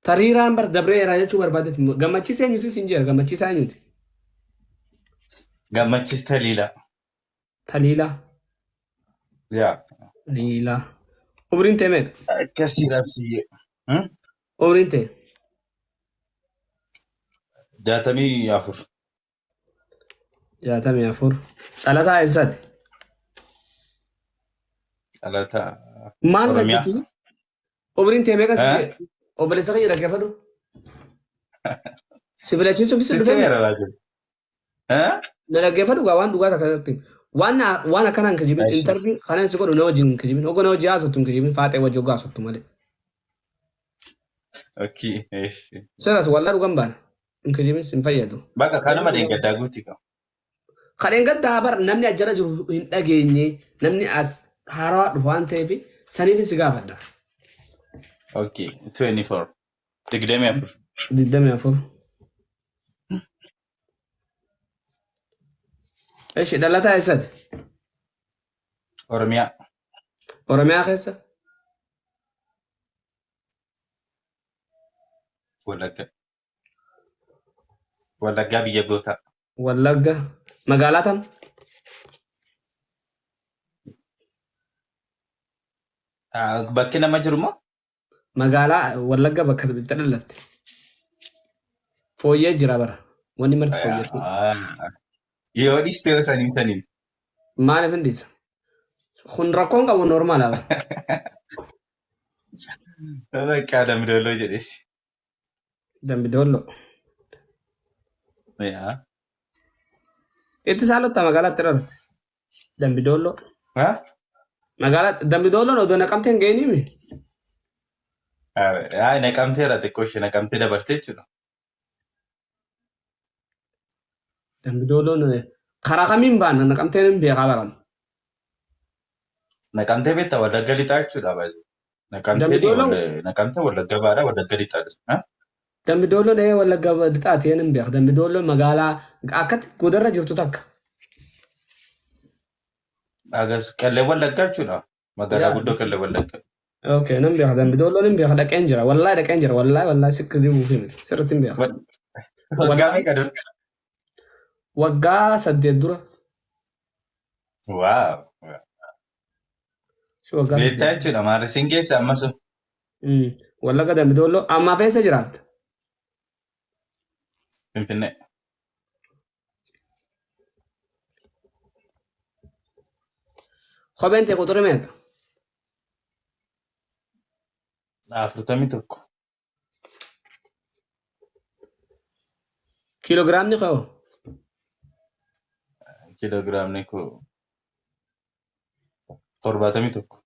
Tariiraan bar dabreera jechuu barbaadetti gammachiisa eenyuti siin jira gammachiisaa eenyuti? Gammachiis Taliilaa. Taliilaa. Yaa. Taliilaa. Umriin tee meeqa? Akkasii rabsiyyee. Umriin tee? 64. 64. Dhalataa eessaati? Dhalataa Maal Oromiyaa. hojjetu? Umriin tee meeqa Eh? si obboleessa kiyya dhaggeeffadhu. Si filachiisuuf si Sitti dhufee meera laajin. Eh? na dhaggeeffadhu gaa waan dhugaa takka irratti. Waan akkanaa hin kijibin Eshi. intarvii kanan si godhu na wajjin hin kijibin ogoo na wajjin haasoftu hin kijibin faaxee wajjin ogoo haasoftu malee. Okay. Eshi. Seras wallaa dhugan baana hin kijibin sin fayyadu. Bakka kanuma deeggaddaa guuti qaba. Kadheen gaddaa bar namni ajjara jiru hin dhageenye namni as haarawaa dhufu waan ta'eef saniif si gaafadha. Okay. 24. 24. 24. Eshi dhalataa eessati? Oromiyaa. Oromiyaa keessa? Wallagga. Wallaggaa biyya gootaa. Wallagga. Magaalaa tam? Ah, Bakki nama jiru moo? Magaalaa Wallagga bakka itti dhalatte. Fooyyee jira bara. Wanni marti fooyyee. Ah, Yoo dhiistee sanii saniin. Maaliif hin dhiisa? Kun rakkoon qabu normaala bara. Bakka Dambidolloo jedhees. Dambidolloo. Yaa. Itti saalotta magaalaatti dhalatte. Dambidolloo. Ha? Magaalaa Dambidoolloon odoo naqamtee hin geenyimi. Yaa naqamteera xiqqoo ishee naqamtee dabartee jechuudha. Dambidoolloon karaa kamiin baana naqamteen hin beekaa baran. Naqamtee beektaa Wallagga lixaa jechuudha baay'ee. Naqamtee Dambidoolloon naqamtee Wallagga baadhaa Wallagga lixaa jechuudha. Dambidoolloon ee Wallagga lixaati hin beeka. Dambidoolloon magaalaa akkatti godarra jirtu takka. Agas Qellee Wallaggaa jechuudha. Magaalaa Yaa. guddoo Qellee Wallaggaa. Okay, nan beeka. Dambidoolloon hin beeka. Dhaqeen jira. Wallaahi dhaqeen jira. Wallaahi wallaahi sikki dibuuf himi. Sirriitti hin beeka. Waggaa Wallaahi meeqa dura? waggaa 8 dura. Waaw. Si waggaa Beektaa 8. jechuudha. Maarri siin geessa amma sun. Wallagga Dambidolloo ammaaf eessa jiraatta? Finfinnee. Kopheen tee quxurii meeqa? 41. Kiiloogiraamni kee hoo? Kiiloogiraamni koo 71.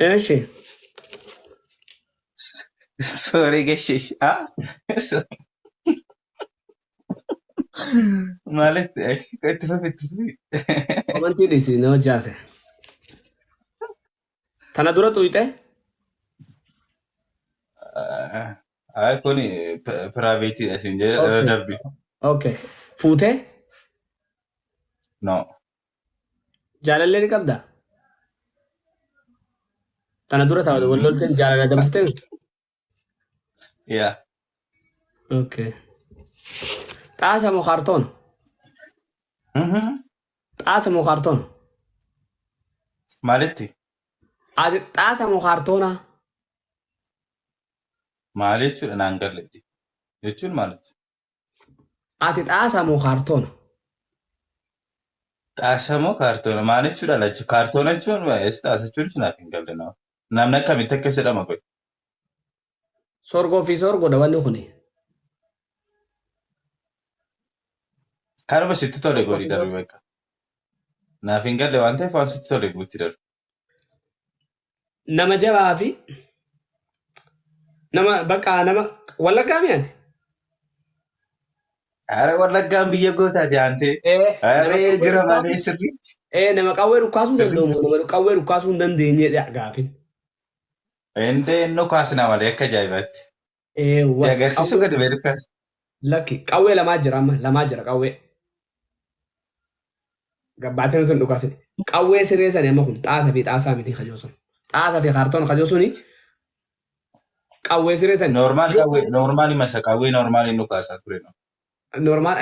Eeshi. Sorry gasheesh. Ah? Maalitti? Itti fufi itti fufi. Komantii dhiisi na hojjaase. Tana dura xuyxe Ay kun piraaveetiidha siin jedhe irra Okay. darbi. Okay. Fuutee No. jaalallee ni qabdaa? Tana dura taa'u wal lolteen jaalala dabarsitee miti? Yaa. Okay. Xaasa moo kaartoona? Xaasa moo kaartoona? Maalitti? Ati xaasa moo kaartoona? Maal jechuudha naan galle. Jechuun maalitti? Ati xaasaa moo kaartoona? Xaasa moo kaartoona? Maal jechuudha lachu? Kaartoona jechuun waa'ee xaasa jechuun naaf hin galle nama. Namni akkamitti akkas jedhama qoy? Sorgoo fi sorgoodha wanni kuni. Kanuma sitti tole godhi darbi bakka. Naaf hin galle waan ta'eef waan sitti tole guutti darbi. Nama jabaa fi nama bakka nama wallaggaa mi'aati. Ara wallaggaan biyya gootaati aantee. Ee, nama Aree qawwee jira malee dhukkaasuu sirriitti. ee nama qawwee dhukkaasuu danda'u Sirriitti. moo nama qawwee dhukkaasuu hin dandeenyedha gaafin. Indee inni kaasna malee akka ajaa'ibaatti. Ee Si was agarsiisuu qawwee gadi ba'ee dhukkaas. lakki qawwee lamaa jira amma lamaa jira qawwee. Gabbaatee nuti hin dhukaasin. Qawwee siree sani amma kun xaasa fi xaasaa miti kajoo sun. Xaasaa fi kaartoona kan jiru suni qawwee siree sani. Normaal qawwee normaali masa qawwee normaali nu kaasaa ture. Normaal.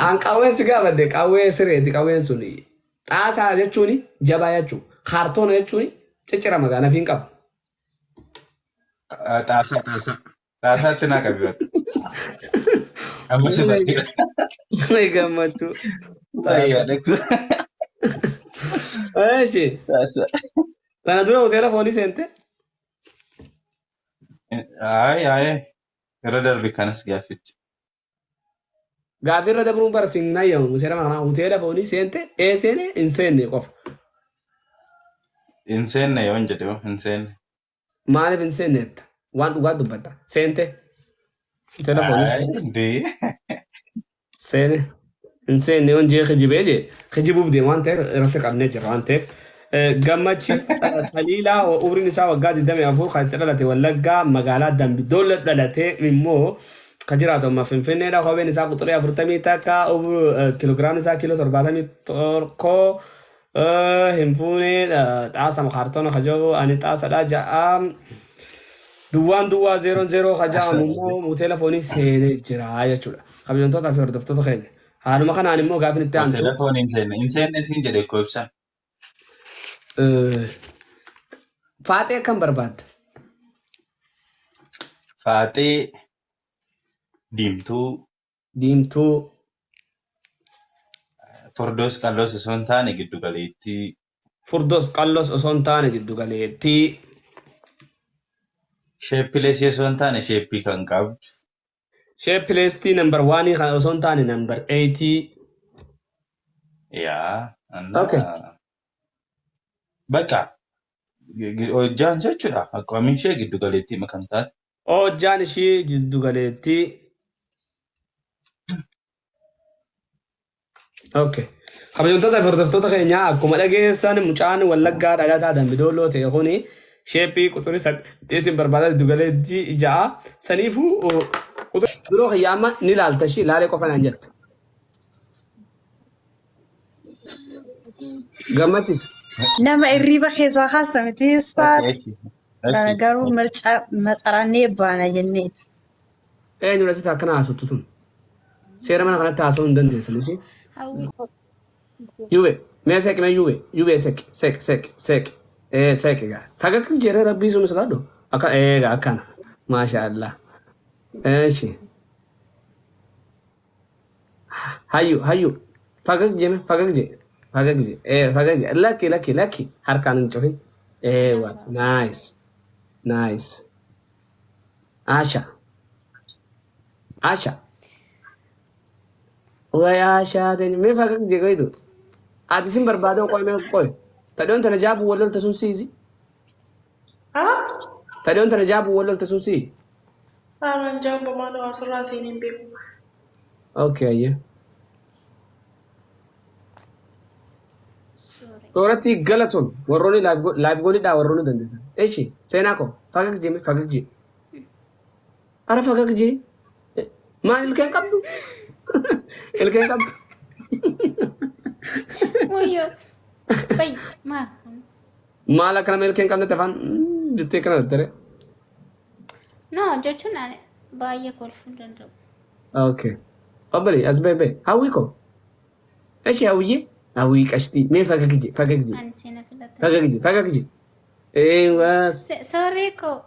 An qawween si gaafadhe qawwee sireeti qawween sun xaasaa jechuun jabaa jechuudha. Kaartoona jechuun ciccirama gaa nafiin qabu. Xaasaa xaasaa. Xaasaatti naa qabi bakka. Amma si fakkii. Gammachuu. Wayyaa dhaqu. Eeshi. Xaasaa. Kana dura hoteela foonii seente? Ayi ayi. Irra darbi kanas gaaffichi. Gaaffii irra dabruun bara sin hayyamu seera mana kanaa hoteela foonii seente ee seene hin seenne qofa. Hin seenne yoon jedhe hoo hin seenne. Maaliif hin seenne jetta? Waan dhugaa dubbatta. Seente. Hoteela foonii Ayi ndee. seene. Hin seenne yoon jee kijibee jee kijibuuf deema waan ta'eef irratti qabnee jira waan ta'eef. Gammachiis Taliilaa umriin isaa waggaa 24 kan itti dhalate Wallaggaa magaalaa Dambi Doollo dhalatee immoo kan jiraatu amma Finfinneedha. Kopheen isaa quxurii 41 kiloogiraamni isaa kiiloo 71 hin fuune xaasa kaartoona ka jiru ani xaasadha ja'a. Duwwaan duwwaa zeeroon zeeroo ka ja'amu immoo hoteela foonii seenee jira jechuudha. Kabajamtootaa fi hordoftoota keenya. Haaluma kanaan immoo gaafin itti aantu. Hoteela foonii hin seenne. Hin seenne siin jedhe koo ibsa. Faaxee akkam barbaadda? Faaxee diimtuu Diimtuu furdoos qal'oos osoo hin taane giddu galeettii furdoos qal'oos osoo hin taane jiddu galeettii sheeppileesii osoo hin taane sheeppii kan qabdu sheeppileestii nambar waanii kan osoo hin taane nambar eeyitii. yaa Okay. annaa bakka hojjaan jechuudha akkamiin ishee giddu galeettii kan taate Hojjaan ishii jiddu galeettii. Okay. Kabajamtoota fi hordoftoota keenyaa akkuma dhageessan mucaan Wallaggaa dhalataa Dambidooloo ta'e kuni sheeppii quxurii saddeetiin barbaadaa jiddu galeettii ja'a. Saniifuu biroo kiyya amma ni ilaalta ishii ilaalee qofa naan jetta. Gammachis. Nama irriiba keessaa kaasta miti isfaat. Okay, Garuu maxxarannee baana jenneeti. Eenyudha asitti akkana haasoftu tun? Seera mana kanatti haasa'uu hin dandeessan ishee. Hawwi. Yube, mee seqi mee yube, yube seqi, seqi, seqi, seqi. Ee seqi gaa. Fagag jedhee rabbii sun sodaadhu. Akka ee gaa akkana. Maasha Allah. Eeshi. Hayyu, hayyu. Fagag jeme, fagag je. Fagag je. Ee fagag je. Lakki, lakki, lakki. Harkaan hin cufin. Ee what? Nice. Nice. Asha. Asha. Way Asha teenya mee fagag je goydu. Ati sin barbaadoo qoy mee qoy. Tadhoon tana jaabu wal lolta sun siisi. Ah, Tadhoon tana jaabu wal lolta sun sii. Aanaan jaamba maal asirraa seenee hin beeku. Okay ayyee. Sorry. Sooratti galatoon warroonni live goolidhaa warroonni dandeessan. Eshi seenaa koo fagag jee mee fagag jee. Ara fagag jee. Maal ilkeen qabdu? Ilkeen qabdu. Wayyoo. Bay maal kun? Maal akka nama ilkeen qabnetti afaan jettee kana tere. No jechuun ani baay'ee kolfuu hin danda'u. Okay. Obbali as bee bee hawwii koo. Eshi hawwiyyee hawwii qashtii mee fagag jee fagag jee Ani seena filatan. fagag jee fagag jee. Ee waas. Sorry koo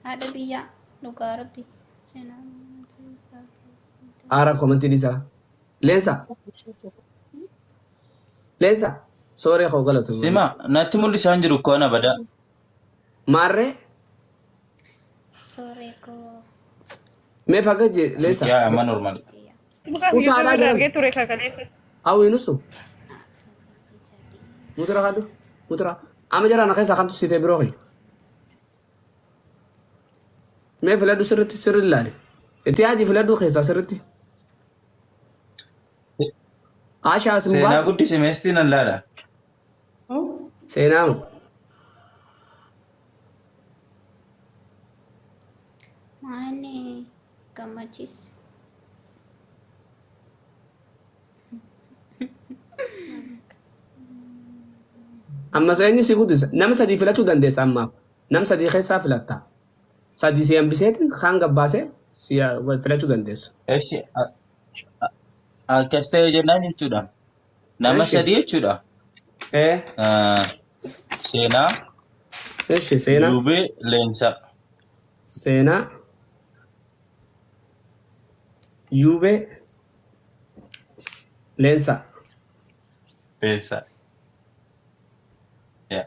haadha biyyaa dhugaa rabbi seenaa. Aara komantii dhiisaa. Leensa. Leensa. Sooree koo galatu. Sima natti mul'isaa hin jiru koo ana badaa. Maarree Sorry koo. mee fagag jee leensa. Yaa amma normaal. Usaa aadaa jiran. Argee ture kakaleessa. Hawwiin usu. Mutura kadhu. Mutura. Amma jara na keessaa kamtu siitee biroo kiyya. Mee filadhu sirritti sirri ilaali. Itti yaadii filadhu keessaa sirritti. Ashaa Seenaa simbaa. guddise meestii nan laala. Seenaa moo? Maanni gammachiis. Ammas eenyu si guddisa? Nama sadii filachuu dandeessa ammaaf. Nama sadii keessaa filatta. Sadii si hambiseetiin kaan gabbaasee si filachuu dandeessa. Eshi akkas ta'e jennaan jechuudha. Nama Eshi. sadii jechuudha. Ee, Seenaa, eshi seenaa. Yuubee, Leensaa. Seenaa. Yuubee. Leensaa. Leensaa. Yaa.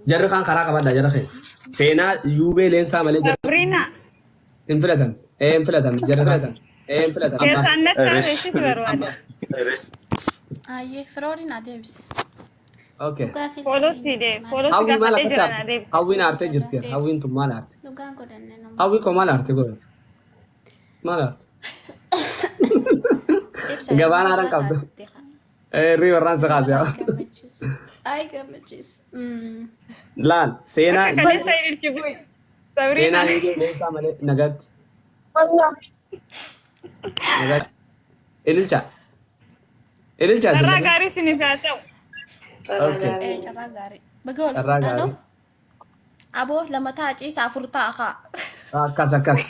Jarri kaan karaa qabadha jara keenya. Seenaa Yuubee Leensaa malee jarri Sabrina, hin filatan. Ee hin filatan jarri filatan. Ee hin filatan. Ammaaf. keessaan natti Eres. haasofsiisu barbaada. Ayyee firooriin adeemsi. Okay. Dhugaa Foolootti dee, foolootti Hawwii maal gaafadhee akkatti jira aarte? na deebisi. Hawwiin aartee jirti. Hawwiin tun maal aarte? Dhugaa godhanne nama. Hawwii koo maal aarte godhate? Maal aarte? Ibsa Gabaan hirriba haaraan irraa qabdu. kaatee haa. Hirrii warraan si kaase. Gammachiis. Ay gammachiis. Laal seenaa Akka kaleessa ililchi bu'i. Sabrina. seenaa Yuubee Leensaa malee nagaatti. Nagaatti. Ililcha. Ililcha isin Carraa lameen. gaarii isiniif haa ta'u. Carraa Okay. gaarii. Ee carraa gaarii. Baga wal Carraa fuudhan. gaarii. Aboo lama ta'a ciisa afur ta'a kaa. Akkas akkas.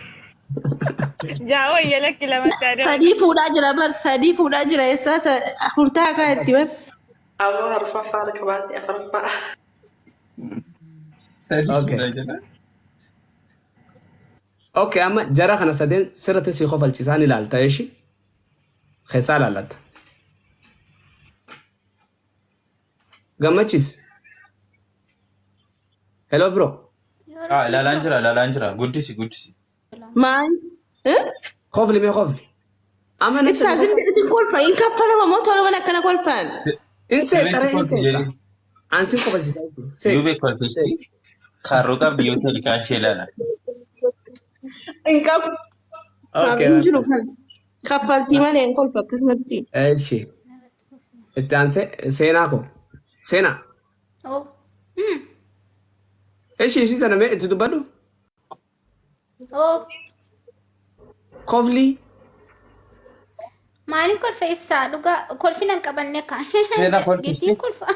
Jaawoo iyya lakki lamatti adeemu. Sadii fuudhaa jira bar sadii fuudhaa jira eessaa afurtaa kaa itti bar. Aboo arfaffaa harka baasii afuraffaa. Sadii Okay. fuudha jedha. Okay, amma jara kana sadeen sirriitti si kofalchiisaan ilaalta ishi. Keessaa ilaallatta. Gammachiis. Hello bro. Ah, ilaalaan jira, ilaalaan jira. Guddisi, guddisi. Maal? Kofli mee kofli. Amma namni Ibsaa sadii zim jedhiti kolfa hin kaffalama moo tola mana akkana kolfan? In seeqa Sirriitti ree in kolfi seeqa. jedhi. Ansin kofalchiisaa jechuudha. Seeqa. Yuubee kolfisti. Kaarroo qabdi yoo ta'e ilkaan ishee ilaala. Hin qabu. Okay. Hin jiru kan. Kaffaltii malee hin kolfa akkasumatti. Eshi. Itti aansee seenaa koo. Seenaa. Oh. Eshi ishii sana mee itti dubbadhu. Oh. Kofli. Maaliin kolfa ibsaa dhugaa kolfina hin qabanne ka. Seenaa kolfisti. Giddiin kolfa.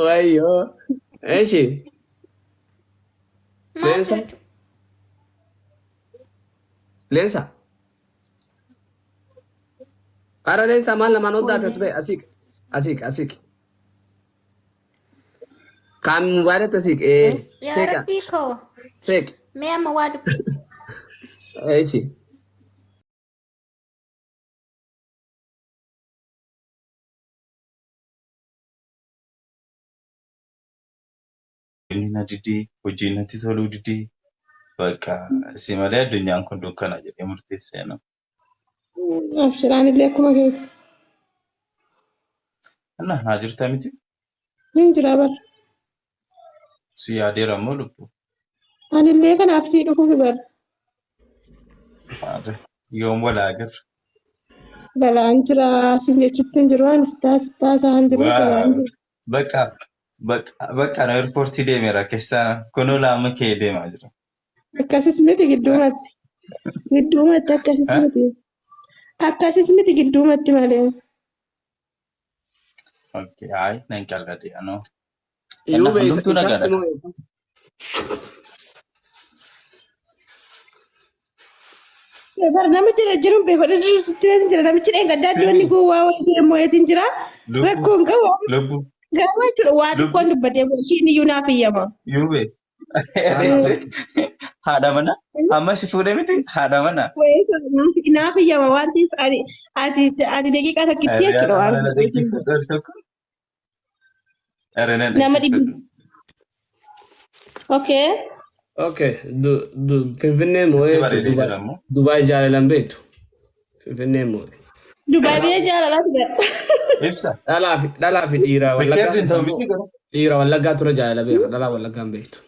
Wayyoo. Eshi. Maal Leensa. jechuudha? Leensa. Ara leensa maal namaan oddaate as bahe asiiq. Asiiq asiiq. Kaan mubaarak asiiq. Ee. Yaa Seeqa. Rabbii koo. Seeq. Mee amma waa dubbi. Eshi. Inni na didee, hojiin natti toluu didee. Bakka si malee addunyaan kun dukkana jedhee murteessee nama. Abshiraan illee akkuma keeti. Anna haa jirta miti? Hin jira bar. Si yaadeera immoo lubbu. Anillee kanaaf sii dhufuuf bar. Yoom wal agarra? Balaan jira sin jechuutti hin jiru anis taasisaa hin jiru balaan jira. Bakka bakka bakka na airpoortii deemeera keessaa kunoo laama kee deemaa jira. Akkasis miti gidduumatti. Gidduumatti akkasis miti. Akkasis miti gidduumatti malee. Okay, hayi nan qalladhe anoo. Anna Yuubee isa hundumtuu isaan nagaadha. simoo. Bar namichi jiruun beeku sitti jira namichi dheengaddaa iddoo inni gowwaa wayii deemu jira. Lubbu Rakkoon qabu lubbu garuu jechuudha waa lubbu xiqqoon dubbadee ishiin iyyuu naaf iyyama. yuubee. Haadha mana amma si fuudhe miti haadha mana. Wayii naaf iyyama waan ta'eef ani ati ati daqiiqaa takkitti Haadha jechuudha waan mana na dhaggeeffadhu al tokko. Aree na nama dhibbi. dhaggeeffadhu. Okay. Okay. Du Finfinnee Sitti moo'ee bareedee Dubaay jira immoo. Dubaay jaalalan beektu. Finfinnee moo'e. Dubaay biyya jaalalaati bara. Ibsa. Dhalaa fi dhiira wallaggaa Rikeerdiin ta'u keessaa miti garuu. dhiira wallaggaa ture jaalala beeka. Dhalaa wallaggaa hin beektu.